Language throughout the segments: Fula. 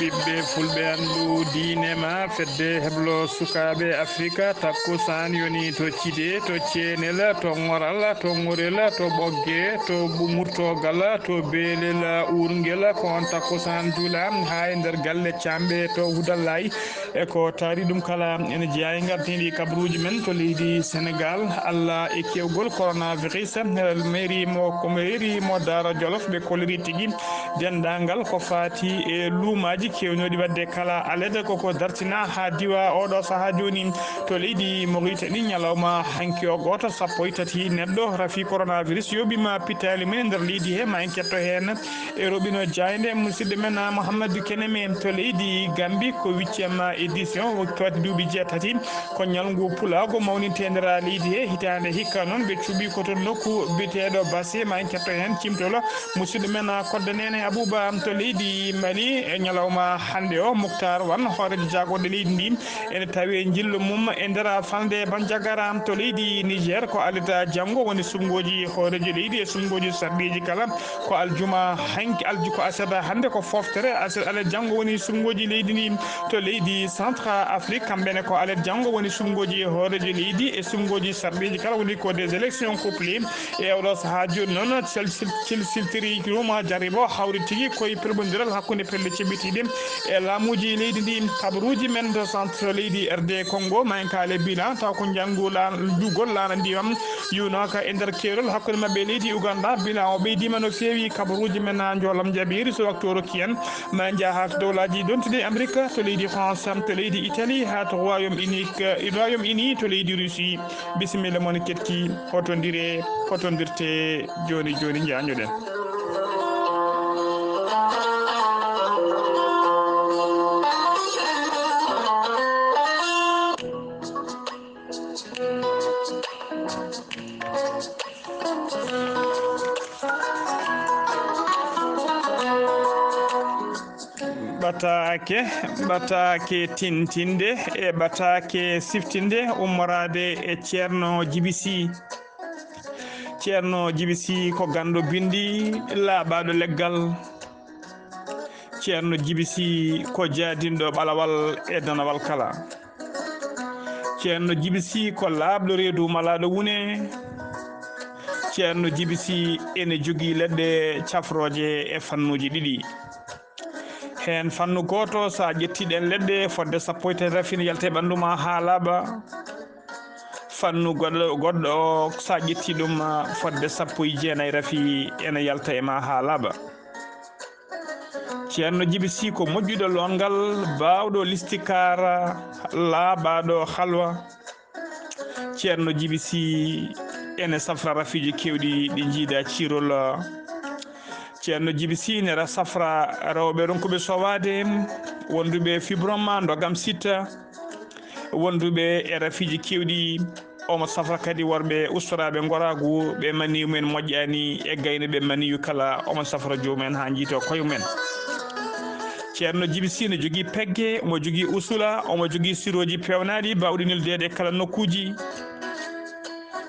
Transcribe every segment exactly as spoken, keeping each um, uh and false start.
Ɓe fulɓe anndu diine ma fedde heblo sukaaɓe Afrika, takkusaan yoni to Cide, to Ceenel, to Ŋoral, to Ŋorel, to Ɓogge, to Murtogal, to Beelel Uurngel. Ko on takkusaan juula haa e nder galle Caamɓe to Hudallay. E ko taari ɗum kala, ene jeyaa e ngarteendi kabaruuji men to leydi Senegal. Allah e kewgol coronavirus, mairie mo, ko mairie mo Daara Jolof ɓe kolliri tigi denndaangal ko faati e luumaaji keewnooɗi waɗde kala alede koko dartinaa haa diwa oɗo sahaa jooni to leydi Mauritanie. Ñalawma hanki o gooto, sappo e tati neɗɗo rafi coronavirus yoɓiima pittaali mum e nder leydi he. Ma en ketto heen e roɓino jaaynde musidɗo men Mouhamadou Keneme to leydi Gambi. Ko huitième édition, wakkati duuɓi jeetati. Ko ñalngu pulaagu mawninteendiraa leydi he. Hitaande hikka noon ɓe cuɓi ko to nokku biyeteeɗo Basse. Ma en ketto heen cimtol musidɗo men Kodda Neene Abouba to leydi Mali. E ñalawma hannde o, Muktar Wan, hooreejo jaagorɗe leydi ndi, ene tawi njillu mum e nder falnde Banjagara to leydi Niger. Ko alet janngo woni suɓngooji hooreejo leydi e suɓngooji sarɗiiji kala. Ko aljuma hanki, alju-, ko aset hannde ko foftere, aset alet janngo woni suɓngooji leydi ndi to leydi Centre Afrique. Kamɓe ne ko alet janngo woni suɓngooji hooreejo leydi e suɓngooji sarɗiiji kala, woni ko des élections couplées. E oɗo sahaa jooni noon, cel-, cel-, cel-, siltiri ruma jaribo hawri tigi koye pelɓondiral hakkunde pelle ceɓɓitiiɗe e laamuuji leydi ndi. Kabaruuji men to centre leydi R D Congo, ma en kaale bilan, taw ko njanngu laan-, njugol laana ndiyam yuunaaka e nder keerol hakkunde maɓɓe e leydi Uganda. Bilan o ɓeydiima no feewi. Kabaruuji men haa njoolam jaɓiiri, so waktu o rokki en, ma en njaha haa to dowlaaji dontuɗi Amerika, to leydi France, to leydi Italie, haa to Royaume Uni, Royaume Uni, to leydi Russie. Bisimilla mon ketti, hotondire, hotondirte jooni jooni, njaanjoɗen. Ɓataake, ɓataake tintinde e ɓataake siftinde ummoraade e Ceerno Jibi Sih. Ceerno Jibi Sih ko ganndo binndi, laaɓaaɗo leggal. Ceerno Jibi Sih ko jaadinɗo ɓalawal e danawal kala. Ceerno Jibi Sih ko laaɓɗo reedu malaaɗo wune. Ceerno Jibi Sih ene jogii leɗɗe cafrooje e fannuuji ɗiɗi. Heen fannu gooto, so a ƴettii ɗeen leɗɗe, fodde sappo e tati rafi ne yalta e ɓanndu ma haa laaɓa. Fannu goɗɗo, goɗɗo o, so a ƴettii ɗum, fodde sappo e jeenayi rafi ene yalta e ma haa laaɓa. Ceerno Jibi Sih ko moƴƴuɗo loongal, baawɗo listikaara, laaɓaaɗo halwa. Ceerno Jibi Sih ene safra rafiiji keewɗi ɗi njiida ciirol. Ceerno Jibi Sih ne ra-, safra rewɓe ronkuɓe sowaade, wonduɓe fibroma, ndogam sitta, wonduɓe e rafiiji keewɗi. Omo safra kadi worɓe ustoraaɓe ngoraagu, ɓe maniyu men moƴƴaani e gaynuɓe maniyu kala, omo safra joomum en haa njiito koye mum en. Ceerno Jibi Sih ne jogii pegge, omo jogii usula, omo jogii sirooji peewnaaɗi baawɗi neldeede e kala nokkuuji.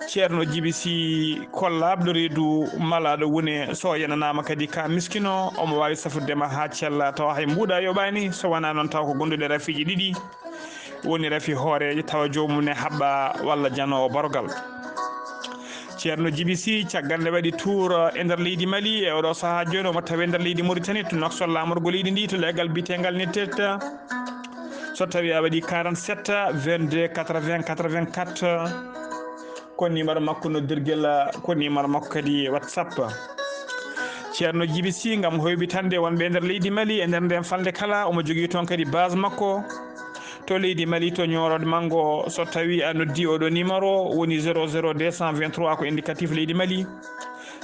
Ceerno Jibi Sih ko laaɓɗo reedu, malaaɗo wune, so yananaama kadi ka miskino, omo waawi safrude ma haa cella, tawa hay mbuuɗa yoɓaani, so wonaa noon tawa ko gonduɗe rafiiji ɗiɗi. Woni rafi hooreejo, tawa joomum ne haɓɓa walla janoowo barogal. Ceerno Jibi Sih, caggal nde waɗi tour e nder leydi Mali, e oɗo sahaa jooni omo tawi e nder leydi Mauritanie, to Nouakchott, laamorgo leydi ndi, to leggal biyeteengal Nitet. So tawi a waɗi quarante-sept vingt-deux quatre-vingts quatre-vingt-quatre, ko numéro makko noddirgel, ko numéro makko kadi WhatsApp. Ceerno Jibi Sih, ngam hoyɓitande wonɓe e nder leydi Mali, e nder nden falnde kala, omo jogii toon kadi base makko to leydi Mali, to Nioro Mango. So tawi a noddi oɗo numéro, woni zéro zéro deux cent vingt-trois, ko indicatif leydi Mali,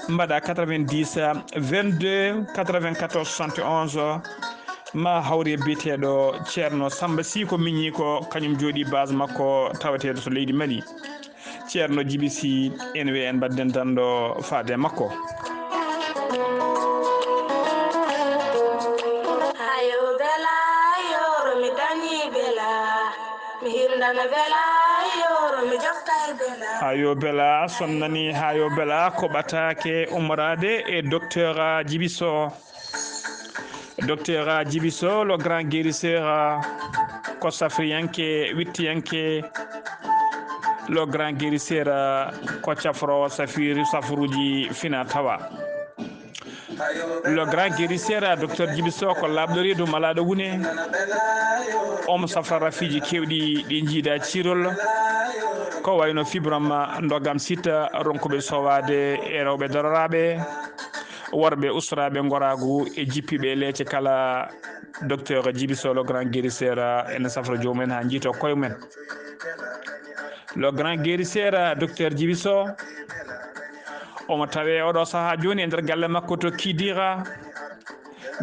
mbaɗa quatre-vingt-dix vingt-deux quatre-vingt-quatorze soixante et onze, ma hawri e biyeteeɗo Ceerno Samba Sih, ko miñi ko kañum jooɗi base makko taweteeɗo to leydi Mali. Ceerno Jibi Sih, en wi en mbadden danndo faade e makko. Hayo bela, yoro mi dañi bela. Mi hirndana bela, yoro mi jofta e bela. Hayo bela, sonnani hayo bela, ko ɓataake ummoraade e docteur Jibi Soh. Docteur Djibi Sow, le grand guérisseur, ko safriyanke, wittiyanke, le grand guérisseur, ko cafroowo safiri, safruuji fina tawa. Le grand guérisseur, docteur Djibi Sow, ko laaɓɗo reedu malaaɗo wune. Omo safra rafiiji keewɗi ɗi njiida ciirol. Ko wayno fibrome, ndogam sita, ronkuɓe sowaade e rewɓe daroraaɓe, worɓe ustoraaɓe ngoraagu e jippiiɓe e leece kala. Docteur Djibi Sow, le grand guérisseur, ene safra joomum en haa njiito koye mum en. Le grand guérisseur, docteur Djibi Sow, omo tawee oɗo sahaa jooni e nder galle makko to Kidira.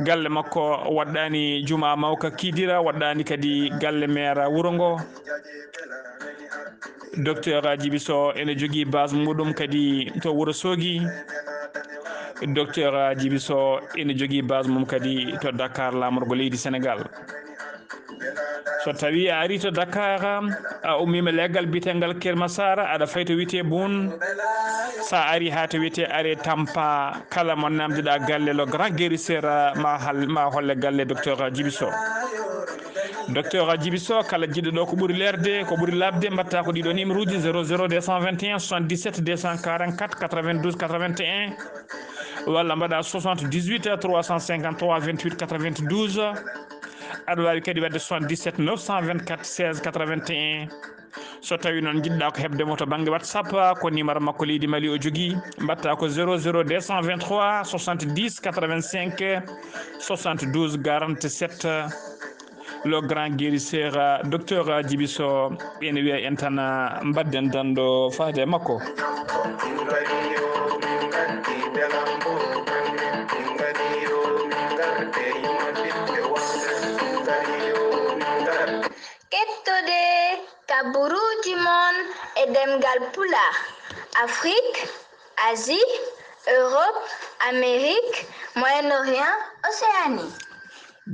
Galle makko waɗɗaani Jumaa Mawka Kidira, waɗɗaani kadi galle meera wuro ngo. Docteur Djibi Sow ene jogii base muɗum kadi to Wuro Soogi. Docteur Djibi Sow ene jogii base mum kadi to Dakar, laamorgo leydi Senegal. So tawi a ari to Dakar, a ummiima leggal biyetengal Kermasara, aɗa fay to wiyetee Boun. Sa ari haa to wiyetee Arrêt Tampa, kala mo namdiɗa galle le grand guérisseur, ma hal-, ma holle galle docteur Djibi Sow. Docteur Djibi Sow, kala jiɗɗo ɗo ko ɓuri leerde, ko ɓuri laaɓde, mbaɗta ko ɗiɗo numéro uji: zéro zéro deux cent vingt et un soixante-dix-sept deux cent quarante-quatre quatre-vingt-douze quatre-vingt-un, walla mbaɗa soixante-dix-huit trois cent cinquante-trois vingt-huit quatre-vingt-douze. Aɗa waawi kadi waɗde soixante-dix-sept neuf cent vingt-quatre seize quatre-vingt-un. So tawi noon njiɗɗa ko heɓde mo to bannge WhatsApp, ko numéro makko leydi Mali o jogii, mbaɗta ko zéro zéro deux cent vingt-trois soixante-dix quatre-vingt-cinq soixante-douze quarante-sept. Le grand guérisseur, docteur Djibi Sow, ɓe ne wiya en tan, mbadden danndo faade e makko. Kettode kaburuuji mon e ɗemngal Pulaar, Afrique, Asie, Europe, Amérique, Moyen-Orient, Océanie.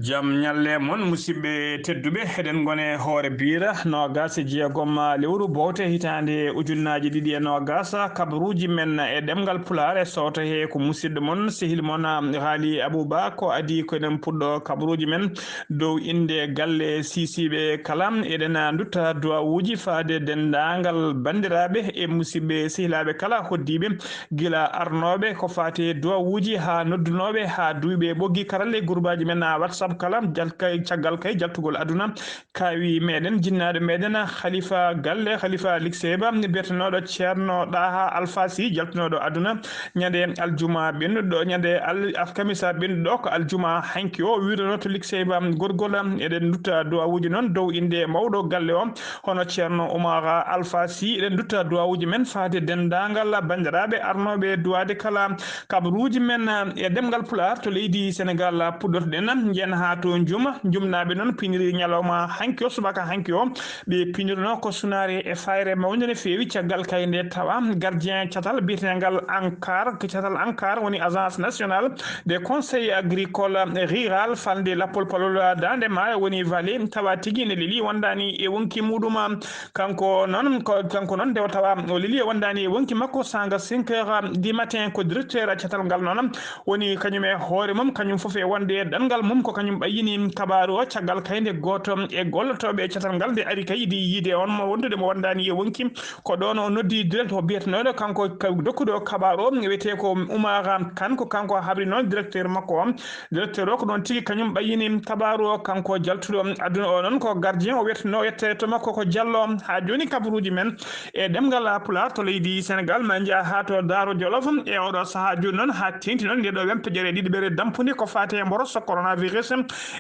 Jam ñalle mon, musidɓe tedduɓe. Eɗen ngone hoore biira noogas e jeegom lewru bowte hitaande ujunnaaji ɗiɗi e noogas. Kabaruuji men e ɗemngal Pulaar e sooto he ko musidɗo mon, sehil mon, Haali Abuba, ko adii ko eɗen puɗɗo kabaruuji men dow innde galle siisiiɓe kala. Eɗen ndutta duwawuuji faade denndaangal banndiraaɓe e musidɓe sehilaaɓe kala hoddiiɓe gila arnooɓe ko faati e duwawuuji haa noddunooɓe haa duuyɓe ɓoggi karalle e gurbaaji men WhatsApp kala, jal-, kay, caggal kay jaltugol aduna kaawi meɗen, jinnaaɗo meɗen, Khalifa Galle, Khalifa Likseyba, biyetenooɗo Ceerno Ɗaha Alfasi, jaltunooɗo aduna ñande aljuma ɓennuɗo, ñande al-, alkamisa ɓennuɗo ko aljuma hanki o, wiirono to Likseyba Gorgol. Eɗen ndutta duwawuuji noon dow innde mawɗo galle o, hono Ceerno Umar Alfa Sy. Eɗen ndutta duwawuuji men faade denndaangal banndiraaɓe arnooɓe duwaade kala kabaruuji men e ɗemngal Pulaar to leydi Senegal. Puɗɗoto-ɗen, njiyen haa to Njuma. Njumnaaɓe noon piniri ñalawma hanki o, subaka hanki o. Ɓe pinirno ko sunaare e fayre mawnde no feewi. Caggal kay nde tawa gardien catal biyetengal ANCAR, ko catal ANCAR woni Agence Nationale des Conseils Agricoles et Rural, falnde lappol palol Daande Maayo woni Vallée, tawa tigi ne leli wondaani e wonki muɗum. Kanko noon, ko, kanko noon nde o tawa o leli e wondaani e wonki makko saanga cinq heures du matin, ko directeur catal ngal noon woni kañum e hoore mum, kañum fof e wonde ɗanngal mum, ko kañum ɓayyini kabaaru o. Caggal kay nde gooto e gollotooɓe e catal ngal nde ari kay yiɗi yiide on mo wondude mo wondaani e wonki, ko ɗoon o noddi direct o biyetenooɗo kanko ka-, dokkuɗo kabaaru o, wiyetee ko Oumar Kane, ko kanko habri noon directeur makko o. Directeur o ko ɗoon tigi kañum ɓayyini kabaaru o, kanko jaltuɗo aduna o noon ko gardien o wiyeteno, wiyetee to makko ko Diallo. Haa jooni kabaruuji men e ɗemngal Pulaar to leydi Senegal, ma njaha haa to Daaro Jolof. E oɗo sahaa jooni noon, haa teeŋti noon nde ɗo wempeƴere ɗiɗiɓere dampude ko faati e mboros coronavirus,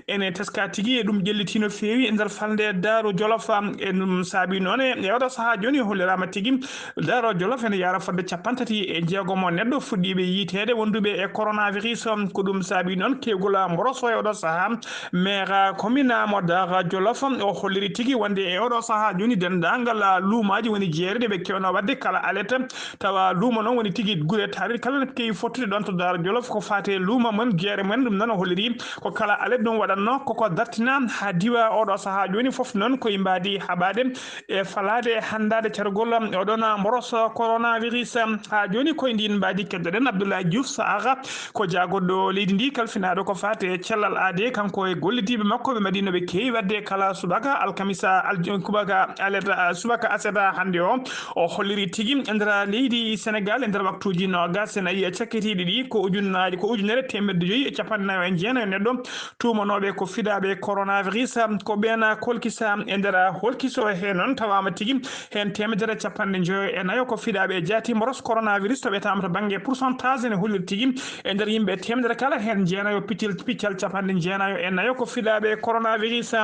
ene teska tigi e ɗum ƴelliti no feewi e nder falnde Daaro Jolof. E ɗum saabi noon e, e oɗo sahaa jooni holliraama tigi Daaro Jolof ene yaara fodde capanɗe tati e jeegom o neɗɗo fuɗɗiiɓe yiiteede wonduɓe e coronavirus. Ko ɗum saabi noon keewgol mboros o e oɗo sahaa. Maire commune mo Daara Jolof o holliri tigi wonde e oɗo sahaa jooni denndaangal luumaaji woni jeere ɗe ɓe keewno waɗde kala alet, tawa luumo noon woni tigi gure taariɗe kala ne keewi fottude ɗoon to Daara Jolof ko faati e luumo mon, jeere mon. Ɗum noon o holliri ko kala Alede ɗum waɗatno koko dartina haa diwa oɗo sahaa jooni fof noon koye mbaadi haɓaade e falaade e hanndaade cargol oɗon mboros coronavirus. Haa jooni koye ndin mbaadi keddoɗen Abdoulaye Diouf Sarr, ko jaagoɗɗo leydi ndi kalfinaaɗo ko faati e cellal aade, kanko e gollitiiɓe makko ɓe mbaɗino ɓe keewi waɗde kala subaka alkamisa al-, kubaka aleda, subaka aseda hannde o. O holliri tigi e nder leydi Senegal e nder waktuuji noogas e nayi e cakkitiiɗi ɗi ko ujunnaaji, ko ujunere teemedde joyi e capanɗe nayo e jeenayo neɗɗo tuumanooɓe ko fiɗaaɓe coronavirus, ko ɓeen kolkisa e nder holkiso he noon tawaama tigi heen teemedere capanɗe njoyo e nayo ko fiɗaaɓe e jaati mboros coronavirus taweetaama to bannge pourcentage ene holliri tigi e nder yimɓe teemedere kala heen jeenayo piccel, piccal capanɗe jeenayo e nayo ko fiɗaaɓe coronavirus.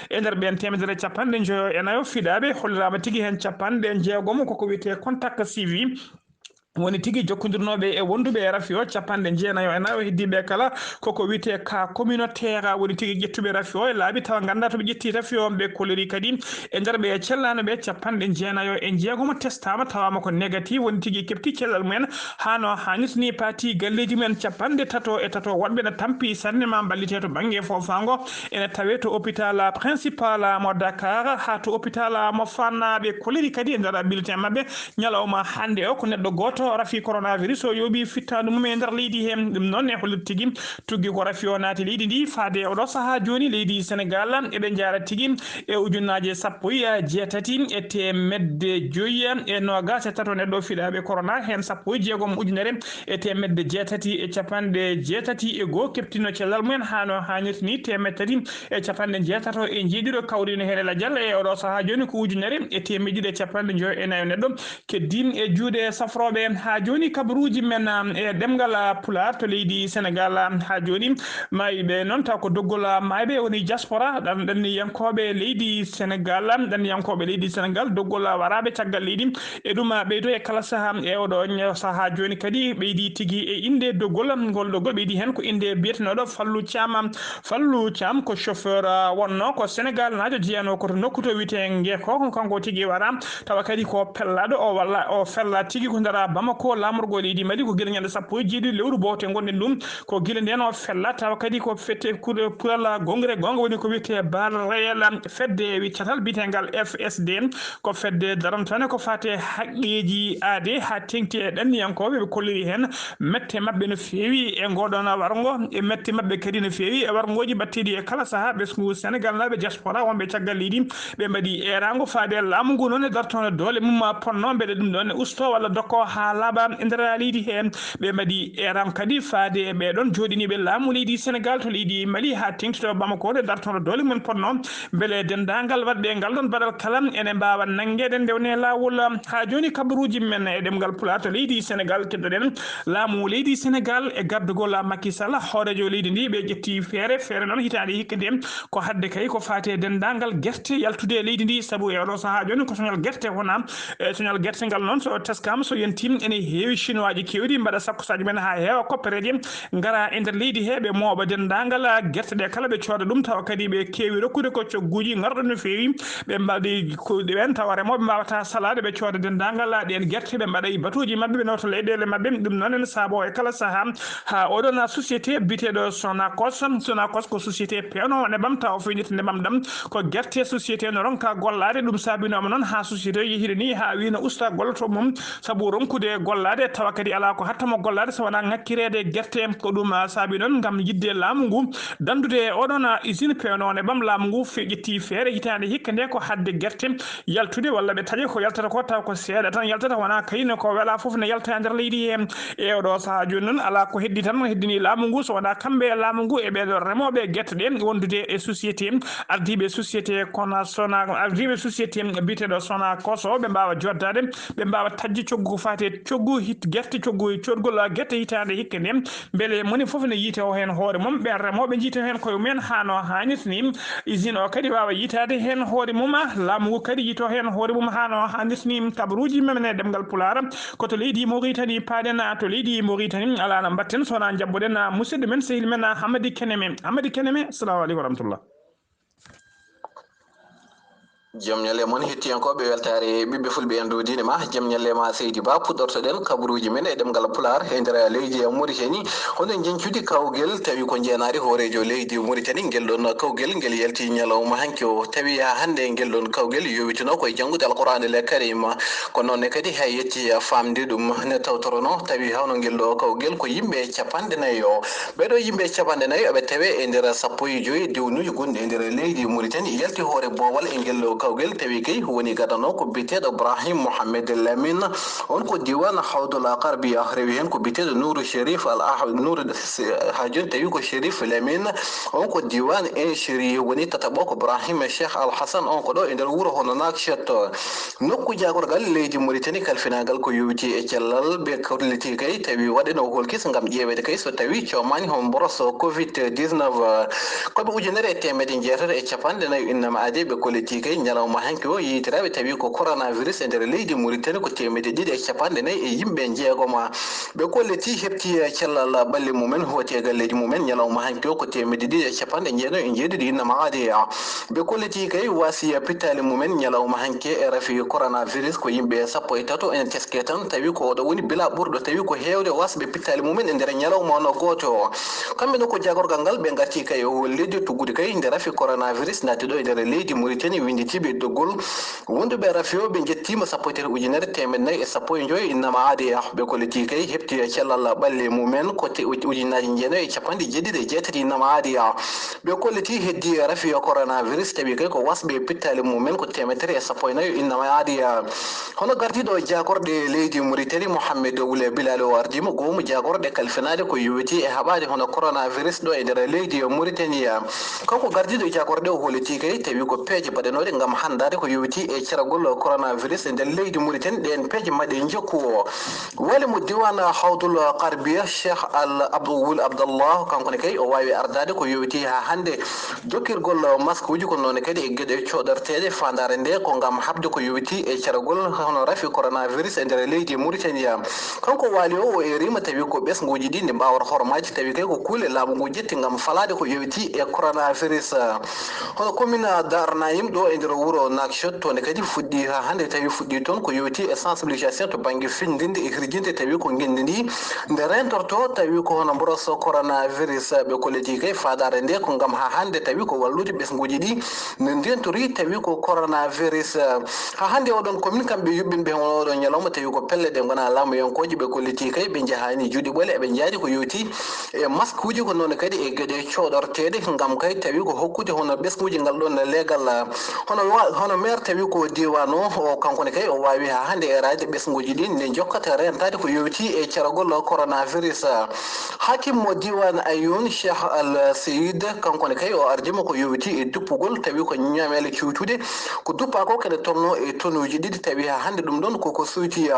E nder ɓeen teemedere capanɗe njoyo e nayo fiɗaaɓe holliraama tigi heen capanɗe jeegom koko wiyetee contact suivi. Woni tigi jokkondirnooɓe e wonduɓe e rafi o capanɗe jeenayo e nayo heddiiɓe kala koko wiyetee cas communautaire, woni tigi ƴettuɓe rafi o e laabi tawa ngannda to ɓe ƴetti rafi o, ɓe kolliri kadi e nder ɓe cellaano ɓe capanɗe jeenayo e jeegom testaama tawaama ko négatif, woni tigi keɓti cellal mumen haa no haanirta ni, paati galleeji mumen capanɗe tato e tato woɗɓe ne tampi sanne ma mballite to bannge foofaango, ene tawee to hôpital principal mo Dakar haa to hôpital mo Fann, ɓe kolliri kadi e nder bulletin maɓɓe ñalawma hannde o ko neɗɗo gooto rafi coronavirus o yooɓi fittaandu mum e nder leydi he. Ɗum noon e hollirde tigi tuggi ko rafi o naati leydi ndi faade e oɗo sahaa jooni leydi Senegal eɓe njaara tigi e ujunnaaje sappo e jeetati e teemedde joyi e noogas e tato neɗɗo fiɗaaɓe corona, heen sappo e jeegom ujunere e teemedde jeetati e capanɗe jeetati e goo keɓtino cellal mumen haa no haanirta ni, teemedde tati e capanɗe jeetato e jeeɗiɗo kawriino heen e lajal e oɗo sahaa jooni ko ujunere e teemedde ɗiɗi e capanɗe joyo e nayo neɗɗo keddii e juuɗe safrooɓe. Haa jooni kabaruuji men, ah, e ɗemngal, ah, Pulaar to leydi Senegal, ah, haa jooni maayɓe noon taw ko doggol, ah, maayɓe woni diaspora, ɗan-, ɗanniyankooɓe leydi Senegal, ah, ɗanniyankooɓe leydi Senegal, doggol, ah, waraaɓe caggal leydi. E ɗum, ah, ɓeydo e kala sahaa e oɗo ñ-, sahaa jooni kadi ɓeydi tigi e innde doggol, ngol doggol ɓeydi heen ko innde biyetenooɗo Fallou Thiam, ah, Fallou Thiam ko chauffeur, ah, wonno ko Senegal naajo jeyanoo ko to nokku to wiyetee Ngeko, kanko tigi wara tawa kadi ko pellaaɗo o walla o fella tigi ko ndara Bamako laamorgo leydi Mali ko gila ñande sappo e jeeɗiɗi lewru bowte ngonɗen ɗum, ko gila nden o fella tawa kadi ko fete kuɗe pulal gongre gonga woni ko wiyetee Bal Reyel fedde wi catal biyetengal F S D, ko fedde darantane ko fate haqqeeji aade haa teŋti e ɗanniyankooɓe ɓe kolliri heen mette maɓɓe no feewi e ngoɗon warngo, e mette maɓɓe kadi no feewi e warngooji batteeɗi e kala sahaa ɓesngu Senegal naaɓe diaspora wonɓe caggal leydi, ɓe mbaɗi eeraango faade laamu ngu noon e dartoonde doole mum ma ponno mbele ɗum ɗoon e usto walla dokko haa laaɓa e nder leydi he. Ɓe mbaɗi eeraango kadi faade e ɓee ɗoon jooɗiniiɓe laamu leydi Senegal to leydi Mali haa teŋti to Bamako nde dartoonde doole mum ponno mbele denndaangal waɗɓe ngal ɗoon baɗal kala ene mbaawa nanngeede ndewne laawol. Haa jooni kabaruuji men e ɗemngal Pulaar to leydi Senegal keddoɗen laamu leydi Senegal e gardugol Macky Sall hooreejo leydi ndi ɓe ƴetti feere, feere noon hitaande hikka nde ko hadde kay ko faati e denndaangal gerte yaltude e leydi ndi, sabu e oɗo sahaa jooni ko soñal gerte wona. E soñal gerte ngal noon so teskaama so yontii ene heewi chinois ji keewɗi mbaɗa sakkusaaji men haa heewa koppereeje ngara e nder leydi he ɓe mooɓa denndaangal gerte ɗe kala ɓe cooda ɗum tawa kadi ɓe keewi rokkude ko cogguuji ngarɗo no feewi ɓe mbaɗi ko ɓen tawa remooɓe mbaawata salaade ɓe cooda denndaangal ɗeen gerte ɓe mbaɗa e batuuji maɓɓe ɓe nawta leyɗeele maɓɓe ɗum noon ene saabo e kala sahaa haa oɗon société biyeteeɗo Sonacos. Sonacos ko société peewno nebam tawa fewjete nebam ɗam ko gerte société no ronka gollaade ɗum saabinooma noon haa société yehiɗo ni haa wiino usta golloto mum sabu ronkude gollaade tawa kadi alaa ko hatta mo gollaade so wonaa ŋakkireede gerte. Ko ɗum saabi noon ngam yiɗde laamu ngu danndude e oɗon usine peewno nebam laamu ngu fe-, ƴetti feere hitaande hikka nde ko haɗde gerte yaltude walla ɓe taƴa ko yaltata ko taw ko seeɗa tan yaltata wonaa kayno ko welaa fof ne yalta e nder leydi he. E oɗo sahaa jooni noon alaa ko heddi tan heddini laamu ngu so wonaa kamɓe e laamu ngu e ɓeeɗo remooɓe gerte ɗe wondude e société ardiiɓe société kono sona ardiiɓe société biyeteeɗo Sonacos ɓe mbaawa joddaade ɓe mbaawa taƴde coggu ko faati e coggu hit gerte coggu e coodgol gerte hitaande hikka nde mbele moni fof ne yiita o heen hoore mum ɓen remooɓe njiita heen koye mumen haa no haanirta ni usine o kadi waawa yiitaade heen hoore mum laamu ngu kadi yiito heen hoore mum haa no haanirta ni kabaruuji men e ɗemngal Pulaar. Ko to leydi Mauritanie paaɗen, to leydi Mauritanie alaa no mbaɗten so wonaa njaɓɓoɗen musidɗo men sehil men Hamadi Keneme. Hamadi Keneme, assalamu aleykum wa rahmatullah. Jam ñalle mon hettiyankooɓe weltaare ɓiɓɓe fulɓe en dow diine ma. Jam ñalle ma seydi ba. Puɗɗortoɗen kabaruuji men e ɗemngal pulaar e nder leydi e Mauritanie. Hono njeñcudi kawgel tawi ko njeenaari hooreejo leydi Mauritanie, ngel ɗon kawgel ngel yalti ñalawma hanki o. Tawi haa hannde ngel ɗon kawgel yowitino koye janngude Alqur'aanul Karim. Ko noon ne kadi hay yetti faamde ɗum ne tawtorono tawi hawno ngel ɗo kawgel ko yimɓe capanɗe nayo. Ɓeɗo yimɓe capanɗe nayo eɓe tawe e nder sappo e joyi diwnuji gonɗi e nder leydi Mauritanie. Yalti hoore boowal e ngel ɗo kawgel tawi kay woni gadano ko biteɗo Brahim Mohamed Lamine. On ko diwan Hawdul Qarbiya, rewi hen ko biteɗo Nour Sherif Al Ah-, Nour, ha joni tawi ko Sherif Lamine. On ko diwan Inchiri, woni tataɓo ko Brahim Cheikh Al Hassan, on ko ɗo e nder wuro hono Nouakchott. Nokku jaagorgal leydi Mauritanie kalfinagal ko yowiti e cellal, ɓe kolliti kay tawi waɗeno holkis ngam ƴeewede kay so tawi coomani hon mboros covid dix-neuf. Koɓe ujunere e teemedde jeetati e capanɗe nayo innama aade, ɓe kolliti kay ñalawma hanki o yeytiraɓe tawi ko coronavirus e nder leydi Mauritanie ko teemedde ɗiɗi e capanɗe nayi e yimɓe jeegoma. Ɓe kolliti heɓti cellal ɓalli mumen, hooti e galleeji mumen ñalawma hanki o ko teemedde ɗiɗi e capanɗe jeenayi e jeeɗiɗi innama aade. Ɓe kolliti kay wasiya pittaali mumen ñalawma hanki e rafi coronavirus ko yimɓe sappo e tato en teske tan, tawi ko oɗo woni bila ɓurɗo tawi ko heewde wasɓe pittaali mumen e nder ñalawma ono gooto. Kamɓe no ko jagorgal ngal ɓe ngarti kay e hollitde tuggude kay nde rafi coronavirus naati ɗo e nder leydi Mauritanie, winnditiiɓe doggol wonduɓe rafi o ɓe njettiima sappo e tati ujunere teemedde nayi e sappo e joyi innama aade. Ɓe kolliti kay heɓti e cellal ɓalli mumen ko te-, uj-, ujunnaaji jeenayi e capanɗe jeeɗiɗi e jeetati innama aade. Ɓe kolliti heddi rafi o coronavirus tawi kay ko wasɓe pittaali mumen ko teemedere e sappo e nayo innama aade. Hono gardiiɗo jaagorɗe leydi Mauritanie Mohamed Wule Bilal o ardiima goomu jaagorɗe kalfinaaɗe ko yowiti e haɓaade hono coronavirus ɗo e nder leydi Mauritanie. Kanko gardiiɗo jaagorɗe o holliti kay tawi ko peeje baɗanooɗe ngam hanndaade ko yowiti e caragol coronavirus e nder leydi Mauritanie, ɗeen peeje maɗe njokku o. Wali mo diwan Hawdul Qarbiya, Cheikh Al Abdou Wul Abdallah, kanko ne kay o waawi ardaade ko yowiti haa hannde jokkirgol maskuuji, ko noon kadi e geɗe coɗorteeɗe. Faandaare nde ko ngam haɓde ko yowiti e caragol hono rafi coronavirus e nder leydi Mauritanie. Kanko waali o, o erima tawi ko ɓesnguuji ɗi nde mbaawata hormaaji, tawi kay ko kuule laamu ngu ƴetti ngam falaade ko yowiti e coronavirus. Hono commune Dar Naim ɗo e nder wuro Nouakchott, toon kadi fuɗɗi haa hannde tawi fuɗɗi toon ko yowiti e sensibilisation to bannge findinde e hirjinde tawi ko ngenndi ndi nde rentorto tawi ko hono mboros coronavirus. Ɓe kolliti kay faandaare nde ko ngam haa hannde tawi ko wallude ɓesnguuji ɗi nde ndentori tawi ko coronavirus. Haa hannde oɗon commune kamɓe yuɓɓinɓe hono oɗon ñalawma tawi ko pelle ɗe ngona laamuyankooje, ɓe kolliti kay ɓe njahaani juuɗe ɓole, eɓe njaadi ko yowiti e maskuuji, ko noon kadi e geɗe coɗorteeɗe ngam kay tawi ko hokkude hono ɓesnguuji ngal ɗon leegal. Hono wa-, hono maire tawi ko diwan o, o kanko ne kay o waawi haa hannde eraade ɓesnguuji ɗin nde jokkata rentaade ko yowiti e caragol coronavirus. Hakim mo diwan Ayoun, Cheikh Al Seyid, kanko ne kay o ardiima ko yowiti e duppugol tawi ko ñamele cuutude ko duppa ko kene tolno e tonuuji ɗiɗi, tawi haa hannde ɗum ɗon koko suuti.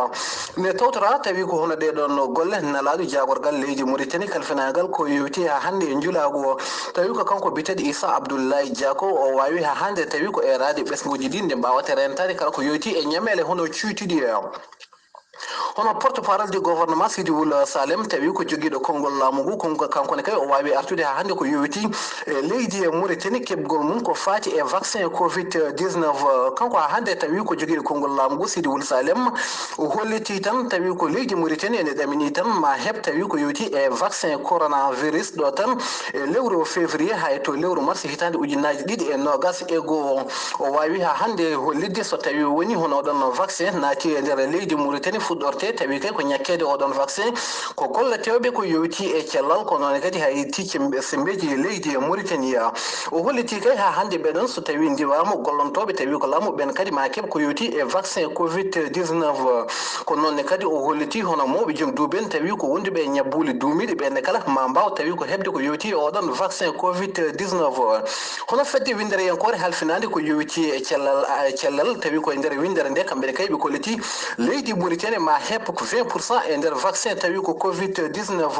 Nde tawtora tawi ko hono ɗee ɗon golle nalaaɗo jaagorgal leydi Mauritanie kalfinaagal ko yowiti haa hannde e njulaagu o. Tawi ko kanko biteɗo Issa Abdoulaye Diako, o waawi haa hannde tawi ko eraade ɓesnguuji ɗi nde mbaawata rentaade kala ko yowiti e ñamele hono cuutuɗi. Hono porte-parole du gouvernement Sidi Wul Salem tawi ko jogiiɗo konngol laamu ngu, konko kanko ne kay o waawi artude haa hannde ko yowiti e leydi e Mauritanie keɓgol mum ko faati e vaccin covid dix-neuf. Kanko haa hannde tawi ko jogiiɗo konngol laamu ngu Sidi Wul Salem o holliti tan tawi ko leydi Mauritanie ene ɗamini tan ma heɓ tawi ko yowiti e vaccin coronavirus ɗo tan e lewru février haa e to lewru mars hitaande ujunnaaji ɗiɗi e noogas e goo. O waawi haa hannde hollitde so tawi woni hono oɗon vaccin naati e nder leydi Mauritanie fuɗɗorte tawi kay ko ñakkeede oɗon vaccin ko golleteeɓe ko yowiti e cellal, ko noon kadi hay ticce sembeeji leydi e Mauritanie. O holliti kay haa hannde ɓeɗon so tawi ndiwaama gollontooɓe tawi ko laamu ɓen kadi ma keɓ ko yowiti e vaccin covid dix-neuf. Ko noon ne kadi o holliti hono mawɓe joom duuɓi en tawi ko wonduɓe e ñabbuuli duumiiɗi ɓen ne kala ma mbaaw tawi ko heɓde ko yowiti e oɗon vaccin covid dix-neuf. Hono fedde winndereyankoore halfinaande ko yowiti e cellal, e cellal tawi ko e nder winndere nde kamɓe ne kay ɓe kolliti leydi Mauritanie ma heɓ ko vingt pour cent e nder vaccin tawi ko covid dix-neuf.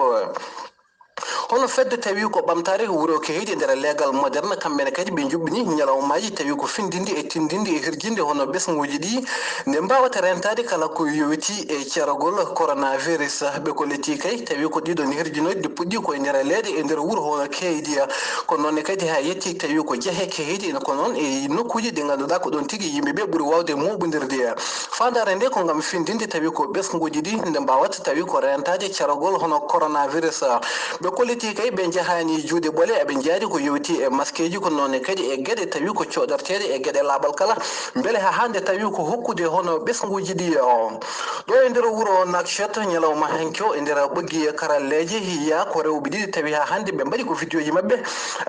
Hono fedde tawi ko ɓamtaare wuro Kehidi e nder leegal moderne, kamɓe ne kadi ɓe njuɓɓini ñalawmaaji tawi ko findinde e tindinde e hirjinde hono ɓesnguuji ɗi, nde mbaawata rentaade kala ko yowiti e ceeragol coronavirus. Ɓe kolliti kay tawi ko ɗiɗon hirjinooji ɗi puɗɗi ko e nder leeɗe e nder wuro hono Kehidi. Ko noon ne kadi haa yetti tawi ko jehe Kehidi ene ko noon e nokkuuji ɗi ngannduɗaa ko ɗoon tigi yimɓe ɓe ɓuri waawde mooɓondirde. Faandaare nde ko ngam findinde tawi ko ɓesnguuji ɗi nde mbaawata tawi ko rentaade caragol hono coronavirus. Ɓe kolliti kay ɓe njahaani juuɗe ɓole, eɓe njaadi ko yowiti e maskeeji, ko noon kadi e geɗe tawi ko coɗorteeɗe e geɗe laaɓal kala, mbele haa hannde tawi ko hokkude hono ɓesnguuji ɗi o. Ɗo e nder wuro Nouakchott, ñalawma hanki o e nder ɓoggi karalleeje, yiya ko rewɓe ɗiɗi tawi haa hannde ɓe mbaɗi ko vidéoji maɓɓe.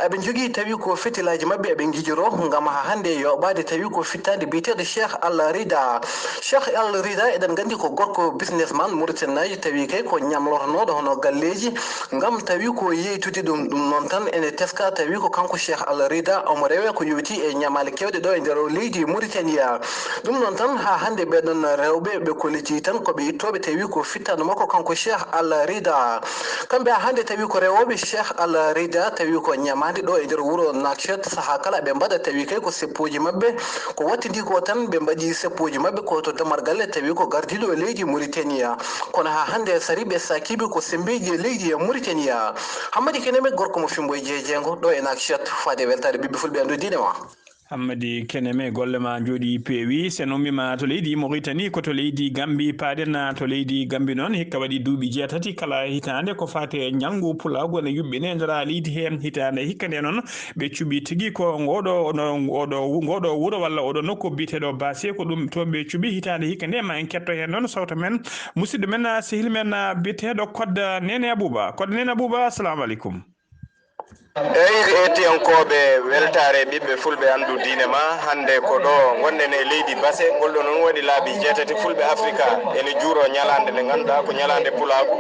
Eɓe njogii tawi ko fetilaaji maɓɓe eɓe njijoro ngam haa hannde yoɓaade tawi ko fittaande biyeteeɗo Cheikh Al Rida. Cheikh Al Rida eɗen nganndi ko gorko businessman Mauritanie tawi kay ko ñamlotonooɗo hono galleeji ngam tawi ko yeytude ɗum. Ɗum noon tan ene teska tawi ko kanko Cheikh Al Rida omo rewe ko yowiti e ñamaale kewɗe ɗo e nder leydi Mauritania. Ɗum noon tan haa hannde ɓeɗon rewɓe ɓe kolliti tan ko ɓe ittooɓe tawi ko fittaande makko kanko Cheikh Al Rida. Kamɓe haa hannde tawi ko rewooɓe Cheikh Al Rida tawi ko ñamaande ɗo e nder wuro Nouakchott sahaa kala ɓe mbaɗa tawi kay ko seppuuji maɓɓe ko wattidi ko tan ɓe mbaɗi seppuuji maɓɓe ko to damargal tawi ko gardiiɗo leydi Mauritania. Kono haa hannde sariiɓe saakiiɓe ko semmbeeji e leydi e Mauritania. Hammadi Keneme gorko mo Fimbo e Jeejeengo ɗo e Nouakchott faade weltaare ɓiɓɓe fulɓe anndu diine ma. Hammadi Keneme, golle ma njooɗi peewi. Sen ummiima to leydi Mauritanie, ko to leydi Gambie paaɗen. To leydi Gambie noon, hikka waɗi duuɓi jeetati kala hitaande ko faati e ñalngu pulaagu ene yuɓɓine e nder leydi he. Hitaande hikka nde noon, ɓe cuɓi tigi ko ngoɗo, no, oɗo, ngoɗo wuro walla oɗo nokku biyeteeɗo Basse, ko ɗum toon ɓe cuɓi hitaande hikka nde. Ma en ketto heen noon sawto men, musidɗo men, sehil men, biyeteeɗo Kodda Nene Abuba. Kodda Nene Abuba, assalamu aleykum. Eyi, hettiyankooɓe weltaare ɓiɓɓe fulɓe anndu diine ma, hannde ko ɗo ngonɗen e leydi Basse, ngol ɗo noon waɗi laabi jeetati fulɓe Afrika ene juuro ñalaande nde ngannduɗaa ko ñalaande pulaagu.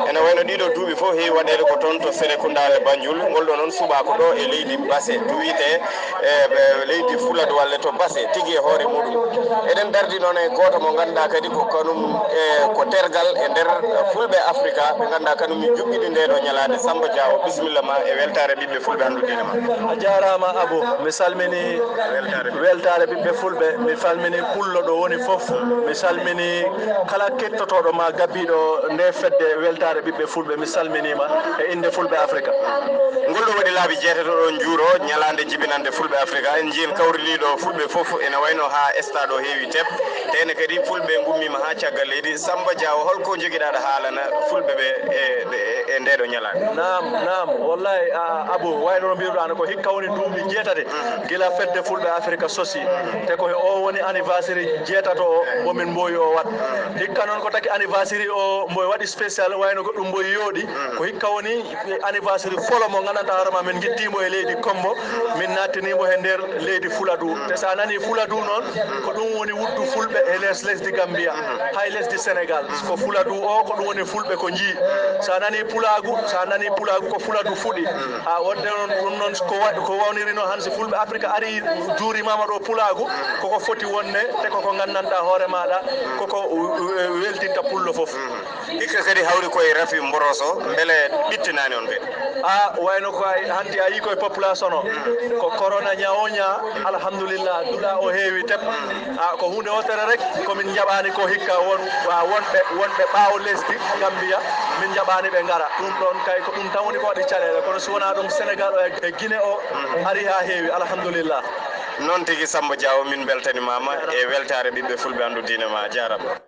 Ene wayno ɗiɗo duuɓi fof heewi waɗeede ko toon to Serekunda e Banjul, ngol ɗo noon suɓaa ko ɗo e leydi Basse, to wiyetee e, e, leydi Fuladu walla to Basse tigi e hoore muɗum. Eɗen dardi noon e gooto mo ngannduɗaa kadi ko kanum, e, ko tergal e nder, e, fulɓe Afrika ɓe ngannduɗaa kanum mi juɓɓiɗi ndee ɗo ñalaande. Samba Diawo, bisimilla ma e weltaare ɓiɓɓe fulɓe anndu diine ma. A jaaraama Abou, mi salmini weltaare ɓiɓɓe fulɓe, mi salmini pullo ɗo woni fof, mi salmini kala kettotooɗo ma gabbiiɗo nde fedde weltaare ɓiɓɓe fulɓe, mi salminiima e innde fulɓe Afrika. Ngol ɗo waɗi laabi jeetati oɗon njuuro ñalaande jibinande fulɓe Afrika. En njii en kawriniiɗo fulɓe fof ene wayno haa esta ɗo heewi tep. Te ene kadi fulɓe ngummiima haa caggal leydi. Samba Diawo, holko njogiɗaa ɗo haalana fulɓe ɓe e, e, e ndeeɗo ñalaande? Naam, naam, wallahi, a, Abou, wayno no mbiruɗaa no ko hikka woni duuɓi jeetati gila fedde fulɓe Afrika sosi. Te ko he o woni anniversaire jeetato o mbomin mboowi o waɗ. Hikka noon ko taki anniversaire o mboy waɗi spécial wayno ko ɗum mboy yooɗi. Ko hikka woni anniversaire folo mo nganndantaa hoore ma min ngitti mo e leydi Kombo, min nattini mo he nder leydi Fuladu. Te sa nani Fuladu noon, ko ɗum woni wuddu fulɓe e les lesdi Gambia, hay lesdi Sénégal. Ko Fuladu o, ko ɗum woni fulɓe ko njii. Sa nani pulaagu, sa nani pulaagu ko Fuladu fuɗi. Ha wonde noon, ɗum noon ko wa-, ko wawniri noon han si fulɓe Afrika ari juurimama ɗo pulaagu, koko foti wonde, te koko nganndantaa hoore maɗa, koko weltinta pullo fof. Hikka kadi hawri koye rafi mboroso, mbele ɓittinaani on kadi? A wayno ko ay, hanti a yii koye population o. Ko corona ñawo ña, alhamdulillah, duɗa o heewi tep. A ko huunde wootere rek, ko min njaɓaani ko hikka won, wa wonɓe, wonɓe ɓaawo lesdi Gambia, min njaɓaani ɓe ngara. Ɗum ɗon kay ko ɗum tan woni ko waɗi caɗeele, kono si wonaa ɗum Sénégal o e, e Guinée o ari haa heewi, alhamdulillah. Noon tigi Samba Diawo, min mbeltanimaama e weltaare ɓiɓɓe fulɓe anndu diine ma, a jaarama.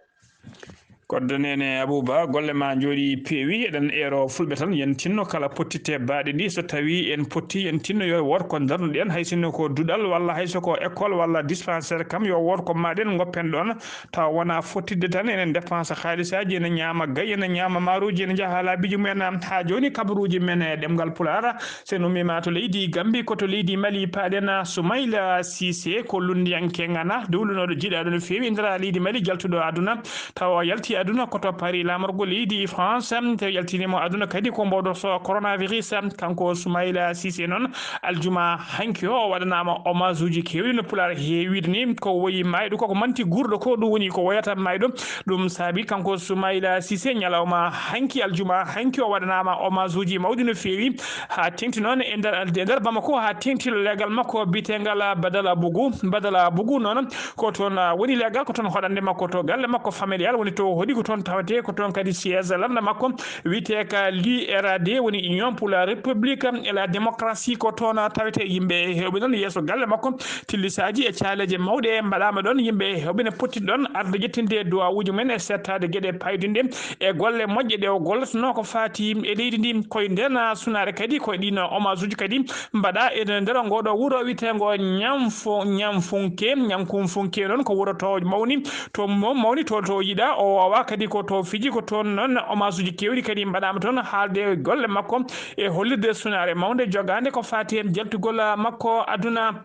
Kodda Nene Abouba, golle ma njooɗi peewi. Eɗen eero fulɓe tan, yen tinno kala pottitte baaɗe ɗi, so tawi en potti, yen tinno yo woot ko darnuɗen, hay sinno ko duɗal walla hay so ko école walla dispensaire kam, yo woot ko maɗen ngoppen ɗon, tawa wona fottidde tan enen dépense haalisaaji, ene ñaama gay, ene ñaama maaruuji, ene njaha laabiiji mumen. Haa jooni kabaruuji men e ɗemngal Pulaar, so en ummiima to leydi Gambi, ko to leydi Mali paaɗen. Soumaila Cissé ko lunndiyanke ŋana, dowlunooɗo jiiɗaaɗo no feewi e nder leydi Mali, jaltuɗo aduna, tawa o yalti e aduna ko to Paris, laamorgo leydi France, tawi yaltiniima aduna kadi ko mboɗo so coronavirus. Kanko Soumaïla Cissé noon, aljuma hanki o, o waɗanaama hommage uji keewɗi no Pulaar heewiri ni. Ko woyi maayɗo, koko manti guurɗo ko, ɗum woni ko woyata maayɗo. Ɗum saabi kanko Soumaïla Cissé, ñalawma hanki, aljuma hanki, o waɗanaama hommage uji mawɗi no feewi, haa teŋti noon e nder, e nder Bamako, haa teŋti leegal makko biyeteegal Badala Bougou. Badala Bougou noon, ko toon, ah, woni leegal, ko toon hoɗande makko to galle makko familial, woni to hoɗi ko toon tawetee, ko toon kadi siège lannda makko wiyetee ka l'U R A D, woni Union pour la République et la Démocratie, ko toon tawetee. Yimɓe heewɓe noon yeeso galle makko, tillisaaji e caaleeje mawɗe mbaɗaama ɗoon, yimɓe heewɓe ne potti ɗoon arde ƴettinde duwawuuji mumen e seettaade geɗe paydunɗe e golle moƴƴe ɗe o gollotonoo ko faati e leydi ndi. Koye ndeen sunaare kadi, koye ɗiin hommage uji kadi mbaɗa e nder ngooɗo wuro wiyeteengo Ñamfo-, Ñamfunke, Ñankunfunke noon ko wuro to mawni, to mo-, mawni to, to yiɗa, o wawa kadi ko to fiji, ko toon noon hommage uji keewɗi kadi mbaɗaama toon, haalde golle makko e hollirde sunaare mawnde jogaande ko faati heen jaltugol makko aduna.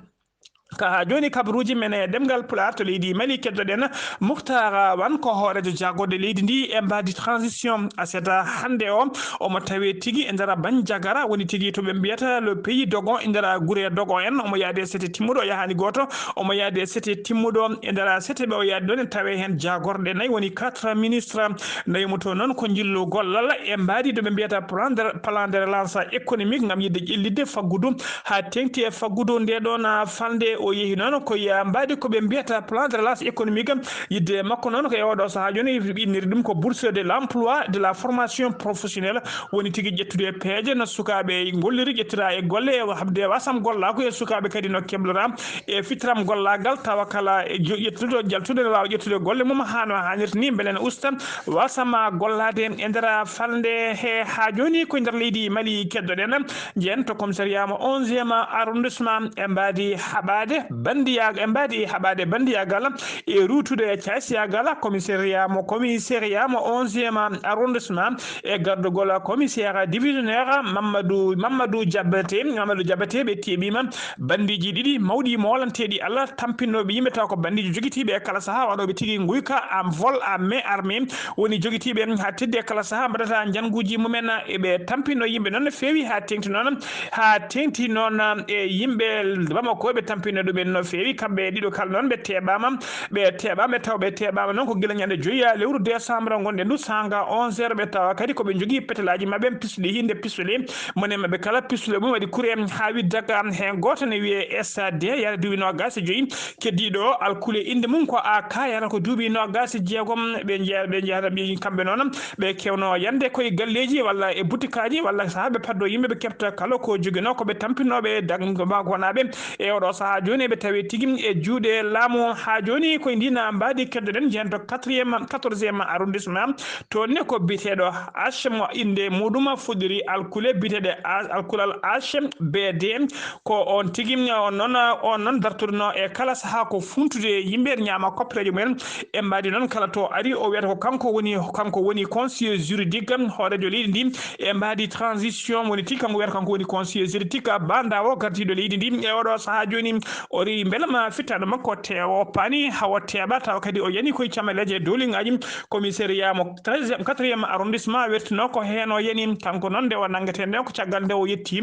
Ka haa jooni kabaruuji men e ɗemngal Pulaar to leydi Mali, keddoɗen Muktar Wan ko hooreejo jaagorɗe leydi ndi e mbaadi transition. Aset hannde o, omo tawee tigi e nder Banjagara, woni tigi to ɓe mbiyata le pays Dogon, e nder gure Dogon en. Omo yaadi e sete timmuɗo, o yahaani gooto, omo yaadi e sete timmuɗo. E nder sete ɓe o yaadi ɗoon, en tawee heen jaagorɗe nayi, woni quatre ministres. Nayi mo to noon ko njillu gollal e mbaadi ɗo ɓe mbiyata plan de, plan de relance économique, ngam yiɗde ƴellitde faggudu haa teŋti e faggudu nde ɗoon, ah, falnde. O yehi noon ko ya mbaadi ko ɓe mbiyata plan de relance économique. Yiɗde makko noon ko e oɗo sahaa jooni, inniri ɗum ko bourse de l'emploi, de la formation professionnelle, woni tigi ƴettude peeje no sukaaɓe ngolliri, ƴettira e golle e habde wasam gollaagu e sukaaɓe kadi no keblora e fitram gollaagal, tawa kala e jo-, ƴettude, jaltude no waawa ƴettude golle mum haa no haanirta ni, mbele ne usta wasam gollaade e nder falnde he. Haa jooni ko e nder leydi Mali keddoɗen, njehen to commissariat mo onzième arrondissement e mbaadi haɓaade bandiya-, e mbaadi haɓaade bandiyaagal e ruutude e caasiyaagal. Commissariat mo, commissariat mo onzième arrondissement e gardugol commissaire divisionnaire Mamadou, Mamadou Diabaté, Mamadou Diabaté, ɓe keɓiima bandiiji ɗiɗi mawɗi moolanteeɗi Allah, tampinooɓe yimɓe taw ko bandiiji jogitiiɓe e kala sahaa, waɗooɓe tigi nguyka, am vol à main armée, woni jogitiiɓe haa teddi e kala sahaa, mbaɗata njannguuji mumen. Eɓe tampinoo yimɓe noon no feewi haa teeŋti noon, haa teeŋti noon e yimɓe Bamako, ɓe tampinoo ɗumen no feewi. Kamɓe ɗiɗo kala noon ɓe teɓaama, ɓe teɓaama, ɓe taw ɓe teɓaama noon ko gila ñande joyi lewru décembre ngonɗen ndu, saanga onze heures, ɓe tawa kadi ko ɓe njogii petelaaji maɓɓe, pistolet, hinde pistolet, mone maɓɓe kala pistolet mum waɗi kure haa widdaka. Heen gooto ne wiyee S A D, yahata duuɓi noogaas e joyi. Keddiiɗo o, alkule innde mum ko A K, yahata ko duuɓi noogaas e jeegom. Ɓe njeya-, ɓe njahata ɓe, kamɓe noon, ɓe keewno yande koye galleeji walla e butikaaji walla sahaa ɓe paddoo yimɓe, ɓe keɓta kala ko joginoo, ko ɓe tampinooɓe e dag-, Bakonaaɓe. E oɗo sahaa jooni, ɓe tawee tigi e juuɗe laamu. Haa jooni koye ndiin mbaadi keddoɗen, njehen to quatrième, quatorzième arrondissement. Toon ne ko biyeteeɗo H, mo innde muɗum fuɗɗiri alkule, biyeteeɗe A-, alkulal H B D. Ko oon tigi, on noon, on noon dartuɗo e kala sahaa ko funtude yimɓe, ñaama koppereejo mumen. E mbaadi noon, kala to ari, o wiyata ko kanko woni, kanko woni conseiller juridique, hooreejo leydi ndi. E mbaadi transition, woni tigi kanko wiyata kanko woni conseiller juridique, bandaa o gardiiɗo leydi ndi. E oɗo sahaa jooni, o ri mbelema fittaandu makko te o paani, hawa teeɓa, tawa kadi o yani koye camaleeje e dooliŋaaji. Commissariat mo treizième, quatrième arrondissement wertinoo ko heen o yani. Kanko noon, nde o nanngetee nde, ko caggal nde o yetti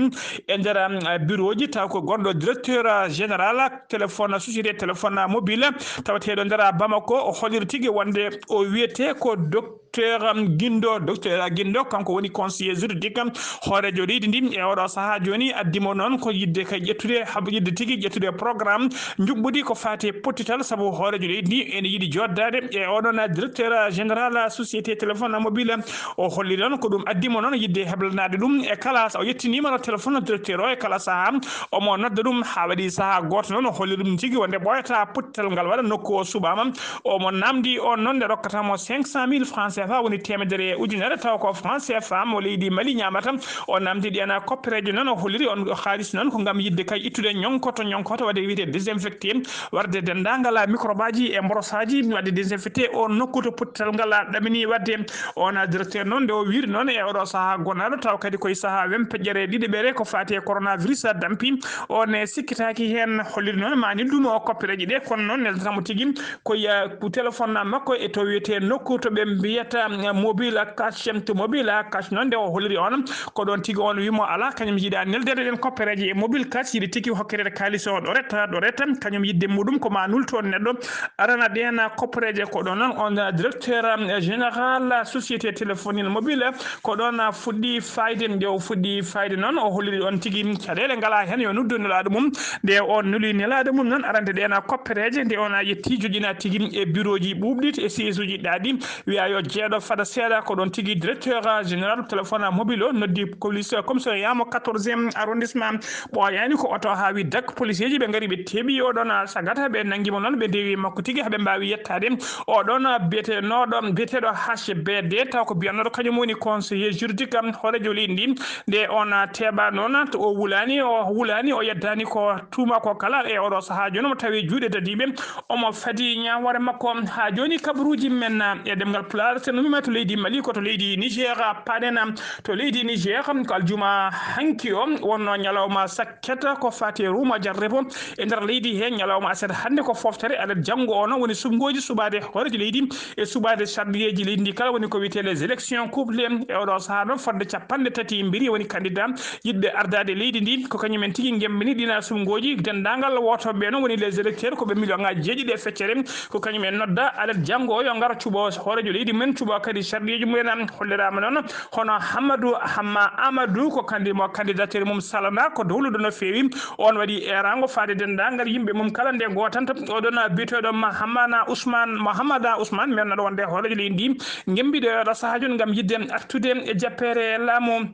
e nder, um, bureau ji, taw ko gonɗo directeur, uh, général téléphone, société téléphone mobile, tawateeɗo nder Bamako. O holliri tigi wonde o wiyetee ko docteur, um, Guindo, docteur Guindo, kanko woni conseiller juridique, um, hooreejo leydi ndi. E oɗo sahaa jooni, addi mo noon ko yiɗde kay ƴettude, hab-, yiɗde tigi ƴettude programme njuɓɓudi ko faati e pottital, sabu hooreejo leydi ndi ene yiɗi jooɗdaade e oɗon directeur général société téléphone mobile. O holli noon ko ɗum addi mo noon yiɗde heblanaade ɗum e kala, o yetti numéro téléphone directeur o e kala sahaa, omo nodda ɗum haa waɗi sahaa gooto noon, o holli ɗum tigi wonde ɓooyata pottital ngal waɗa nokku o suɓaama. Omo naamndi on noon nde rokkata mo cinq cent mille francs C F A, woni teemedere e ujunere, taw ko francs C F A mo leydi Mali ñaamata. O naamndi ɗi ana koppereejo noon, o holliri on haalis noon ko ngam yiɗde kay ittude ñonkoto, ñonkoto wiyetee désinfecté, waɗde denndaangal microbe aji e mborosaaji, waɗde désinfecté o nokku to pottital ngal ɗamini waɗde. On directeur noon, nde o wiiri noon e oɗo sahaa gonaaɗo, taw kadi koye sahaa wempeƴƴere ɗiɗiɓere ko faati e coronavirus dampi, on e sikkitaaki heen, holliri noon ma ni ɗum o koppereeji ɗe, kono noon neldatamo tigi ko ya-, ko téléphone makko e to wiyetee nokku to ɓe mbiyata, mm, mobile cash, to mobile cash noon nde o holliri on, ko ɗoon tigi on wimo alaa, kañum yiɗa neldeede ɗen koppereeje e mobile cash, yiɗi tigi hokkeede kaalis o ɗo retta, ɗo retta, kañum yiɗde muɗum ko ma nulto neɗɗo arana ɗeen koppereeje. Ko ɗoon noon on directeur, mm, général société téléphone mobile, ko ɗoon fuɗɗi fayde, nde o fuɗɗi fayde noon, o holliri on tigi caɗeele ngalaa heen, yo nuddu nelaaɗo mum. Nde on nuli nelaaɗo mum noon, arande ɗeen koppereeje, nde on a yetti joƴina tigi e bureau ji ɓuuɓɗi e siège uji ɗaaɗi, wiya yo jeeɗo fada seeɗa, ko ɗoon tigi directeur général téléphone mobile o noddi police commissariat mo quatorzième arrondissement. Ɓooyaani ko oto haa wi dak, policeeji ɓe ngari ɓe teeɓi oɗon sagata, ɓe nanngi mo noon, ɓe ndewi makko tigi haa ɓe mbaawi yettaade. Oɗon biyetenooɗo, biyeteeɗo H B D, taw ko biyannooɗo kañum woni conseiller juridique am hooreejo leydi ndi. Nde on teeɓa noon, to o wulaani, o wulaani, o yeddaani ko tuuma ko kala e oɗo sahaa jooni, omo tawi juuɗe dadiiɓe, omo fadi ñaawoore makko. Haa jooni kabaruuji men e ɗemngal Pulaar, so numima to leydi Mali, ko to leydi Niger, paɗen to leydi Niger, ko aljuma hanki o wonno ñalawma sakkata ko faati e Ruma Jarrebo. E nder leydi he ñalawma aset hannde ko foftere, alet janngo o noon woni suɓngooji suɓaade hooreejo leydi e suɓaade sarɗiyeeji leydi ndi kala, woni ko wiyetee les élections couplées. E oɗo sahaa noon fodde capanɗe tati mbiri woni candidat yiɗɓe ardaade leydi ndi, ko kañum en tigi ngembini ɗina suɓngooji. Denndaangal wootooɓe ɓe noon woni les électeurs, ko ɓe million ŋaaji jeeɗiɗi e feccere, ko kañum en nodda alet janngo o yo ngar cuɓo hooreejo leydi mum en, cuɓo kadi sarɗiyeeji mum en. Holliraama noon hono Hammadou Hamma Amadou, ko kandi mo candidature mum salana, ko dowluɗo no feewi. On waɗi eeraango faade denndaangal yimɓe mum kala nde gootanta. Oɗon biyeteeɗo Mahamana Ousmane, Mahamada Ousmane, men naɗo wonde hooreejo leydi ndi, ngembiɗo e oɗo sahaa jooni ngam yiɗde artude e jappeere laamu.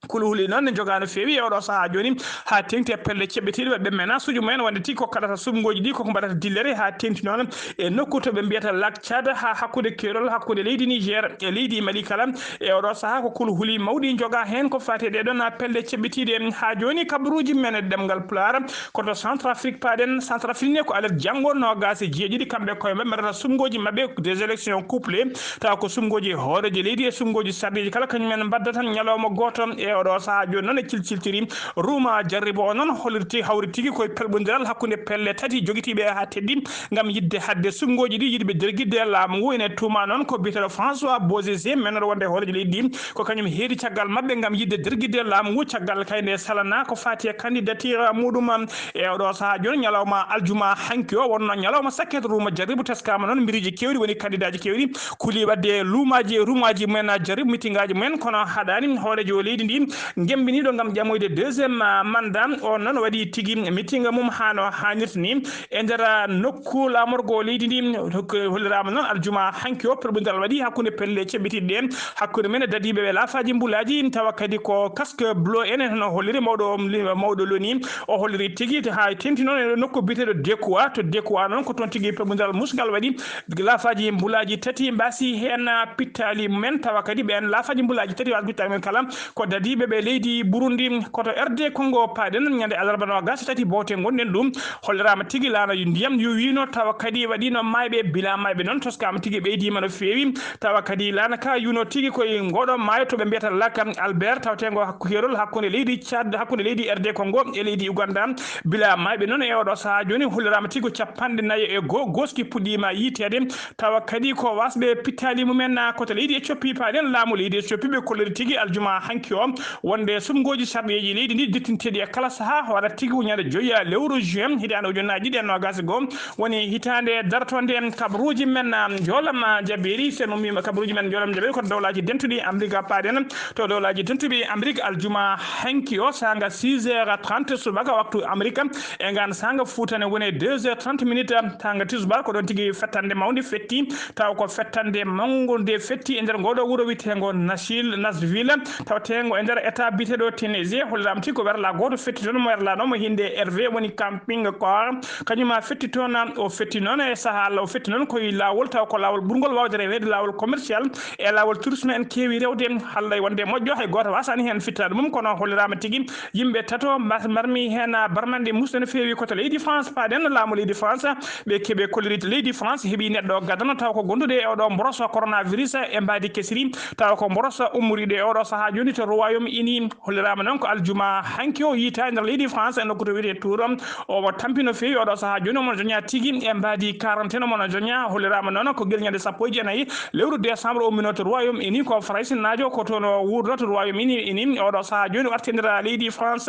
Kulhuli noon ne jogaa no feewi e oɗo sahaa jooni, haa teeŋti e pelle ceɓɓitiiɗe, waɗɓe menace uji mumen wonde tigi ko kaɗata suɓngooji ɗi, koko mbaɗata dillere, haa teeŋti noon e nokku to ɓe mbiyata Lac Tchad, haa hakkunde keerol hakkunde leydi Niger e leydi Mali kala. E oɗo sahaa ko kulhuli mawɗi jogaa heen ko faati e ɗee ɗoon pelle ceɓɓitiiɗe. Haa jooni kabaruuji men e ɗemngal Pulaar, ko to Centrafrique paɗen. Centrafrique ne ko alet janngo noogaas e jeeɗiɗi, kamɓe koye maɓɓe mbaɗata suɓngooji maɓɓe des élections couplées, tawa ko suɓngooji hooreejo leydi e suɓngooji sarɗiiji kala, kañum en mbaddata ñalawma gooto. E oɗo sahaa jooni noon e cilciltiri, Ruma Jarribo o noon hollirti, hawri tigi koye pelɓondiral hakkunde pelle tati jogitiiɓe haa teddi ngam yiɗde haɗde suɓngooji ɗi, yiɗɓe dergidde laamu ngu. Ene tuuma noon ko biyeteeɗo François Bozizé, men noɗo wonde hooreejo leydi ndi, ko kañum heedi caggal maɓɓe ngam yiɗde dergidde laamu ngu, caggal kay nde salana ko faati e candidature muɗum. E oɗo sahaa jooni, ñalawma aljuma hanki o wonno ñalawma sakket, Ruma Jarribo teskaama noon mbiriiji keewɗi, woni kandidaaji keewɗi kuli waɗde luumaaji e rumaaji mumen, Jarribo mitingaaji mumen, kono haɗaani hooreejo leydi ndi ngembiniiɗo ngam ƴamoyde deuxième mandat. On noon waɗi tigi mitinga mum haa no haanirta ni e nder nokku laamorgo leydi ndi. Holliraama noon aljuma hanki o pelɓondiral waɗi hakkunde pelle ceɓɓitiiɗe ɗe, hakkunde men e dadiiɓe ɓe laafaaji mbulaaji, tawa kadi ko casque bleu en, no holliri mawɗo, mawɗo loni. O holliri tigi haa teeŋti noon e nokku biyeteeɗo Dekoa. To Dekoa noon ko toon tigi pelɓondiral musngal waɗi. Laafaaji mbulaaji tati mbaasi heen pittaali mumen, tawa kadi ɓeen laafaaji mbulaaji tati waas pittaali mumen kala ko dadiiɓe ɓe leydi Burundi. Ko to R D Congo paɗen ñande alarba noogaas e tati bowte ngonɗen ɗum. Holliraama tigi laana yo ndiyam yuwiino, tawa kadi waɗiino maayɓe, bila maayɓe noon toskaama tigi, ɓeydiima no feewi. Tawa kadi laana ka yuno tigi koye ngoɗo maayo to ɓe mbiyata Lac Albert, tawteengo hakku-, keerol hakkunde leydi Tchad, hakkunde leydi R D Congo e leydi Uganda. Bila maayɓe noon e oɗo sahaa jooni holliraama tigi ko capanɗe nayi e goo gooski puɗɗiima yiiteede. Tawa kadi ko waasɓe pittaali mumen, ko to leydi Éthiopie paɗen. Laamu leydi Éthiopie ɓe kolliri tigi aljuma hanki o wonde suɓngooji sarɗiyeeji leydi ndi dittinteeɗi e kala sahaa, waɗat tigi ko ñande joyi lewru juin hitaande ujunnaaji ɗiɗi e noogaas e goo, woni hitaande dartonde. Kabaruuji men, um, Njoolam Jabeeri, sen ummiima kabaruuji men Njoolam Jabeeri ko to Dowlaaji Dentuɗi Amrik paɗen. To Dowlaaji Dentuɗi Amrik aljuma hanki o saanga six heures trente subaka waktu Amrik, e ngaan saanga Fuuta ne woni deux heures trente minutes, saanga tisbaar ko ɗoon tigi fettande mawnde fetti, taw ko fettande mawngo nde fetti e nder ngooɗo wuro wiyeteengo Nashil-, Nashville, tawteengo e nder Nder état biteɗo Teneje, holliraama tigi ko werla gooto fetti toon, mo werlanooma hinde Hervé woni camping Koar, kañum ma fetti toon. O fetti noon e saha Allah, o fetti noon koye laawol, taw ko laawol ɓurngol waawde reweede, laawol commercial e laawol tourisme en keewi rewde. Haalay wonde moƴƴo, hay gooto wasaani heen fittaade mum, kono holliraama tigi yimɓe tato mbar-, mbarmi heen barmanɗe musɗe no feewi. Ko to leydi France paaɗen, laamu leydi France, ɓe keɓe kolliri leydi France heɓi neɗɗo gadano taw ko gondude e oɗo mboroso coronavirus e mbaadi kesiri, taw ko mboroso ummoriiɗo e oɗo sahaa jooni to Royaume Uni. Holliraama noon ko aljuma hanki o yiita e nder leydi France e nokku to wiyetee Tours. Omo tampi no feewi oɗo sahaa jooni, omo joña tigi e mbaadi quarantaine, omo joña. Holliraama noon ko gila ñande sappo e jeenayi lewru décembre o ummino to Royaume Uni, ko Faraysinaajo, ko toon o wuurdo to Royaume Uni. Uni oɗo sahaa jooni o arti e nder leydi France.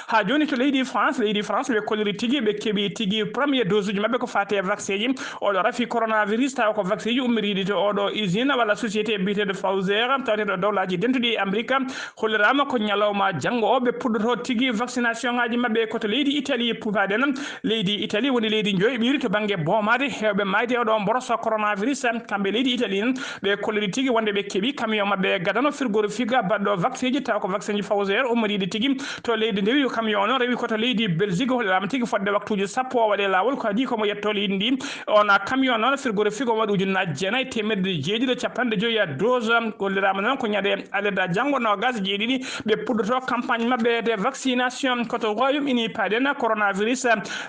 Haa jooni to leydi France, leydi France ɓe kolliri tigi, ɓe keɓi tigi premier dose uji maɓɓe ko faati e vaccin ji. Oɗo rafi coronavirus tawa ko vaccin ji ummiriiɗi to oɗo usine walla société biyeteeɗo Pfizer, taweteeɗo dowlaaji dentuɗi e Amérique. Holliraama ko ñalawma janngo o ɓe puɗɗoto tigi vaccination ŋaaji maɓɓe ko to leydi Italie paaɗen. Leydi Italie woni leydi njoyɓiri to bannge boomaade heewɓe maayde oɗo mboroso coronavirus. Kamɓe leydi Italie en, ɓe kolliri tigi wonde ɓe keɓi camion maɓɓe gadano firgorifiga baɗɗo vaccin ji, tawa ko vaccin ji Pfizer ummoriiɗi tigi to leydi ndewi. Camion o noon rewi ko to leydi Belgique, holliraama tigi fodde waktuuji sappo o waɗe laawol, ko adii ko mo yetto leydi ndi. On camion noon firgorifiga o waɗi ujunnaaji jeenayi teemedde jeeɗiɗi capanɗe joyi dose. Holliraama noon ko ñande alarba janngo noogas e jeeɗiɗi ɓe puɗɗoto campagne maɓɓe de vaccination ko to Royaume Uni paaɗen. Coronavirus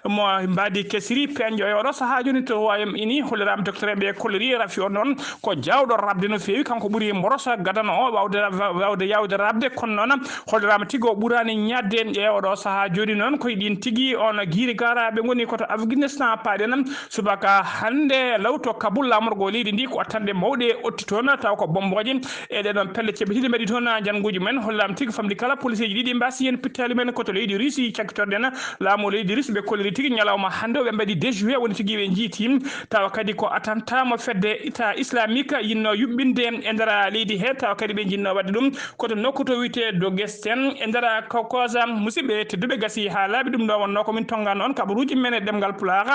mo mbaadi kesiri peeñɗo e oɗo sahaa jooni to Royaume Uni, holliraama docteur ɓe kolliri rafi o noon ko jaawɗo raɓde no feewi, kanko ɓuri mboroso gadano o waawde ra-, waawde yaawde raɓde, kono noon holliraama tigi o ɓuraani ñaadde e oɗo sahaa jooni. Noon koye ɗiin tigi on giiri garaaɓe ngoni ko to Afghanistan paaɗen. Subaka hannde law to Kabul laamorgo leydi ndi ko attanɗe mawɗe otti toon, taw ko bommbooje e ɗee ɗoon pelle ceɓitiiɗe mbaɗi toon jannguuji men. Holliraama tigi famɗi kala poliseeji ɗiɗi mbaasi heen pittaali men ko to leydi Russie cakkitorɗen laamu leydi Russie. Ɓe kolliri tigi ñalawma hannde o ɓe mbaɗi deux juillet woni tigi ɓe njiiti, tawa kadi ko attentat mo fedde État islamique yinno yuɓɓinde e nder leydi he, tawa kadi ɓe jinno waɗde ɗum ko to nokku to wiyetee Daguestan e nder Caucase. Musidɓe tedduɓe, gasi haa laaɓi, ɗum ɗo wonno ko min tonnganno on kabaruuji men e ɗemngal Pulaar.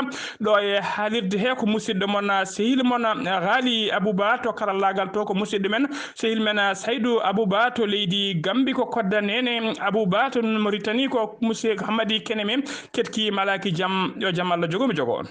Ɗo e haalirde he ko musidɗo mon, sehil mon, Ghali Abouba to karallaagal to, ko musidɗo men, sehil men, Saydou Abouba to leydi Gambi, ko Kodda Nene Abouba to Mauritanie, ko musidɗo Hammadi Keneme, ketki malaki jam, yo jam Allah jogo mi jogo on.